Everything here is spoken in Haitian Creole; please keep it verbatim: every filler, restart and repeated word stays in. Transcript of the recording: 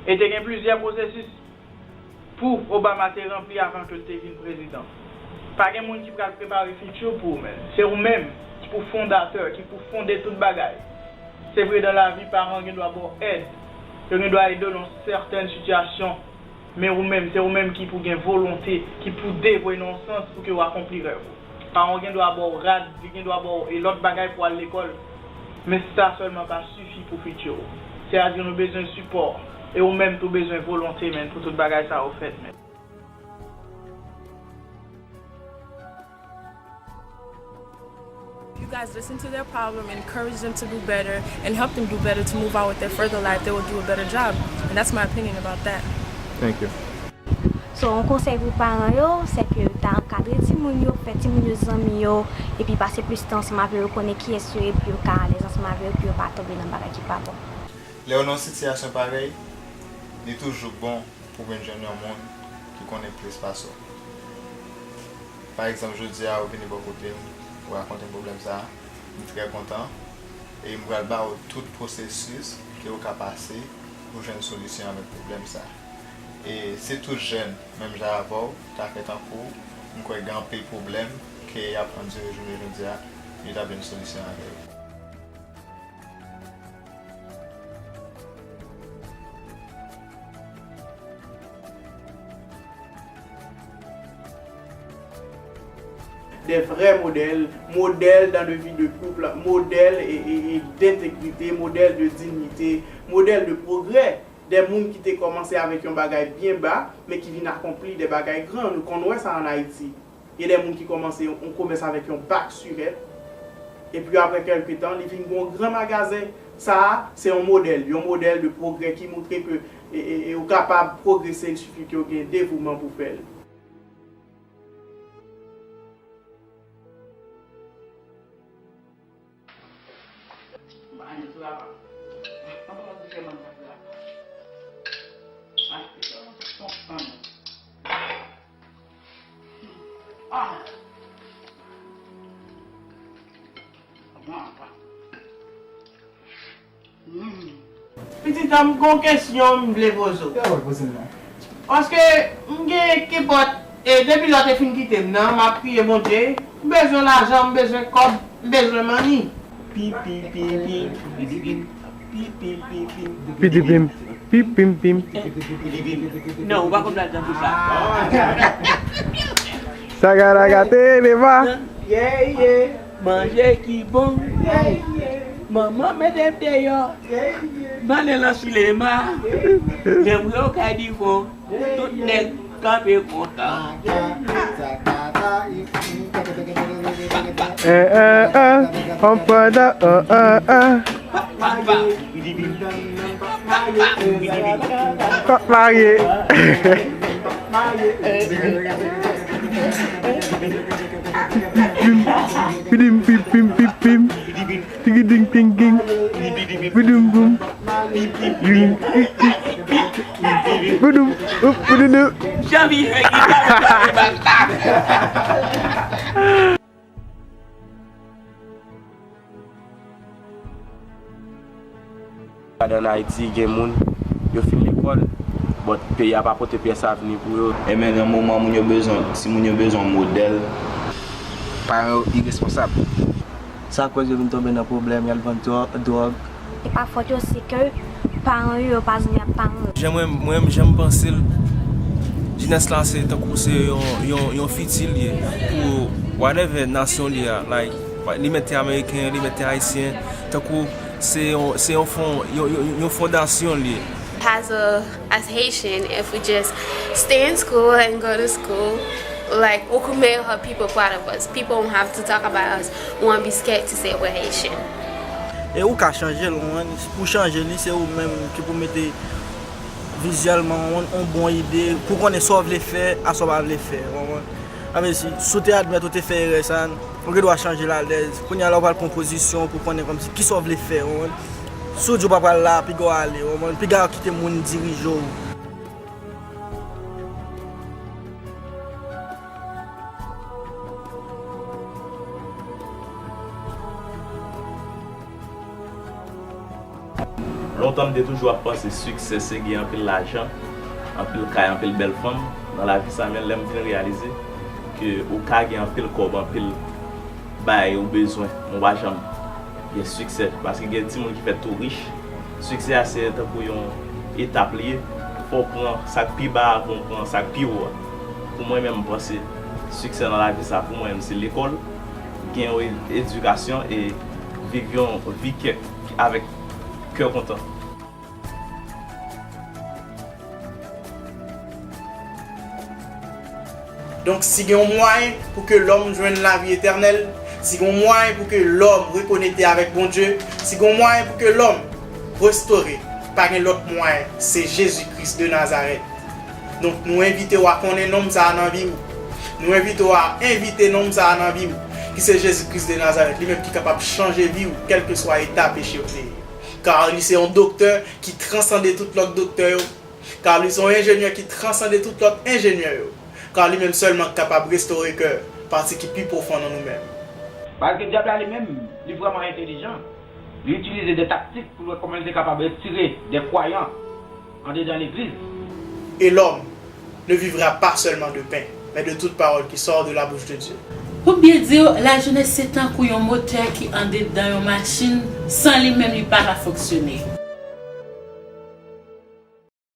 E te gen plizyè pwosesis pou Obama te ranpli avan ke l te vin prezidan. Pa gen moun ki pral prepare fiti w pou ou, men se ou menm ki pou fondatè, ki pou fonde tout bagay. Se vre, dan lavi, paran gen dwa ba w èd, yo gen dwa ede w nan sètèn sitiyasyon, men ou menm, se ou menm ki pou gen volonte, ki pou devwe nan yon sans pou ke w akonpli rèv ou. Paran w gen dwa ba w rad, li gen dwa ba w e lòt bagay pou al lekòl, men sa sèlman pa sifi pou fiti w. Sètadi nou bezwen sipò, e ou menm tou bezwen volonte, men, pou tout bagay sa yo fèt, men. You guys listen to their problem, encourage them to do better, and help them do better to move on with their further life. They will do a better job. And that's my opinion about that. Thank you. So, yon konsèy pou paran yo, se ke ta ankadre timoun yo, fè timoun yo zanmi yo, epi pase plis tan ansanm avè yo, konnen kiyès yo ye pou yo ka alèz ansanm avè yo, pou yo pa tonbe nan bagay ki pa bon. Lè w nan yon sitiyasyon parèy, li toujou bon pou w vin jwenn yon moun ki konnen plis pase w. Pa egzanp, jodi a, ou vini bò kote m, ou rakonte m pwoblèm sa a, m trè kontan, e m pral ba w tout pwosesis ke w ka pase pou jwenn solisyon avèk pwoblèm sa a. E si tout jèn, menm jan avè w, ta fè tankou w, m kwè gen anpil pwoblèm ke y ap andire jounen jodi a, yo t ap jwenn solisyon avè yo. Des vrais modèles, modèles dans le vie de couple, modèles et, et, et d'intégrité, modèles de dignité, modèles de progrès. Des moun ki te kòmanse avèk yon bagay byen ba, men ki vin akonpli de bagay gran. Nou konn wè sa ann Ayiti. Gen de moun ki kòmanse yon, yon komès avèk yon bak sirèt, epi aprè kèlke tan, li vin gen yon gran magazen. Sa a, se yon modèl, yon modèl de pwogrè ki montre ke e, e, e, ou kapab pwogrese, il sifi ke w gen devouman pou fè l. Pitit an, m gon kesyon m vle poze w. Paske m gen kenpòt, e depi lè w te fin kite m nan, m ap priye Bondye. M bezwen lajan, m bezwen kòb, m bezwen money. Pi, pi, pi, pi. Pi, pi, pi, pi. Pidipim, pipim, pim. Non, ou pa konn pral jan pou sa. Sagaraga te deva. Manje ki bon. Manman mete m deyò. M ale nan sinema. Janm wè w kay di fon. Tout nèg kanpe kontan. Eh, eh, eh. An pandan, eh, eh, eh. Pap marye. Pim, pidim, pim, pim, pim, pim. Tigi ding, ting, ging. Pidim, boum. Boudou, boudou. Gade ann Ayiti, gen moun, yo fin lekòl, but peyi a pa pote pyès avni pou yo. Enben nan moman moun yo bezwen, timoun yo bezwen modèl. Paran yo iresponsab. Sa koz yo vin tonbe nan pwoblèm, y al vann dwòg. E pa fòt yo, se ke paran yo, yo pa zanmi ak paran yo. Jan mwen, mwen menm, jan m panse l, jenès la se tankou se yon, yon, yon fiti l ye pou whatever nasyon li a, like, li mèt te ameriken, li mèt te ayisyen, tankou se yon, se yon fon, yon, yon, yon fondasyon l ye. As a, as Haitian, if we just stay in school and go to school, like, ou can make our people proud of us. People won't have to talk about us. We won't be scared to say we're Haitian. E ou ka chanje l, ou konprann? Pou chanje li, se ou menm ki pou mete vizyèlman, ou konprann, yon bon ide, pou konnen sa w vle fè, a sa w pa vle fè, ou konprann? Sa vle di, si w te admèt ou te fè erè sa, ou gen dwa chanje l alèz. Kounye a la, ou pral pran pozisyon pou konnen kòmsi kisa w vle fè, ou konprann? Si w di w pa pral la, piga w ale, ou konprann? Piga w kite moun dirije w. Lontan m te toujou ap panse siksè se gen anpil lajan, anpil kay, anpil bèl fanm nan lavi sa, men lè m vin reyalize ke ou ka gen anpil kòb, anpil bagay ou bezwen, men w pa janm gen siksè. Paske gen timoun ki fèt tou rich. Siksè a se tankou yon etap li ye. Fò w pran sa k pi ba avan w pran sa k pi wo a. Pou mwen menm, m panse siksè nan lavi sa, pou mwen menm, se lekòl, gen yon ed- edikasyon e viv yon vi kè, avèk kè kontan. Donk, si gen yon mwayen pou ke lòm jwenn lavi etènèl, si gen yon mwayen pou ke lòm rekonekte avèk Bondye, si gen yon mwayen pou ke lòm restore, pa gen lòt mwayen, se Jezi Kris de Nazarèt. Donk, nou envite w a konnen nonm sa a nan vi w. Nou envite w a envite nonm sa a nan vi w, ki se Jezi Kris de Nazarèt, li menm ki kapab chanje vi w, kèlkeswa eta peche w te ye. Kar li se yon doktè ki transande tout lòt doktè yo. Kar li se yon enjenyè ki transande tout lòt enjenyè yo. Kar li menm sèlman ki kapab restore kè, pati ki pi pwofon nan nou menm. Paske dyab la li menm, li vrèman entelijan. Li itilize de taktik pou l wè kòman li te kapab retire de kwayan andedan legliz. Et l'homme ne vivra pas seulement de pain, mais de toute parole qui sort de la bouche de Dieu. Pou byen di w, lajenès se tankou yon motè ki andedan yon machin, san li menm li pa ka fonksyone.